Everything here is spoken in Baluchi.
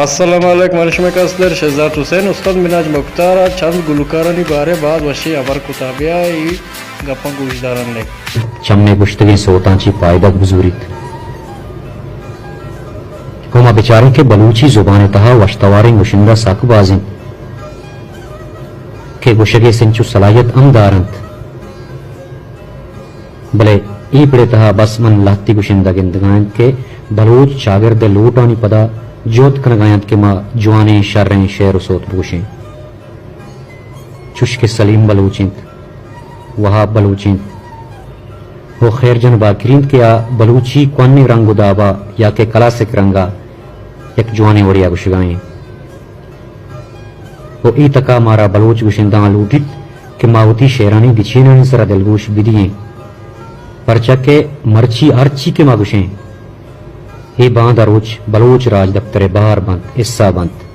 السلام علیکم، من شمئے کستر شہزاد حسین۔ استاد مناج مکتار ءَ چند گلوکارانی بارے باز وشیں ہبر کتا، بیا اے گپاں گوشداران لک۔ چمے گوشتگیں سوتاں چی پائدگ بزوریت۔ ہما بچاریں کہ بلوچی زبان ءِ تہا وشتواریں گشندہ سک باز انت کہ گشگ ءِ سنچو صلاحیت ہم دار انت۔ بلے اے پڑ ءِ تہا بس من لہتے گشندہ گندگا انت کہ بلوچ چاگرد ءِ لوٹانی پدا جہد کنگا انت کہ ما جوانیں شریں شعر و سوت بگوشیں۔ چوش کہ سلیم بلوچ انت، وہاب بلوچ انت و خیرجان باقری انت کہ آ بلوچی کوہنیں رنگ و دابا یا کہ کلاسک رنگا یک جوانیں وڑیا گشگا انت۔ و اے تکا مارا بلوچ گشندہاں لوٹیت کہ ما وتی شعرانی گچینانی سرا دلگوش بدییں، پرچا کہ مرچی ہرچی کہ ما گشیں، اے باندا روچ بلوچ راجدپتر ءِ بہر بنت، حصہ بنت۔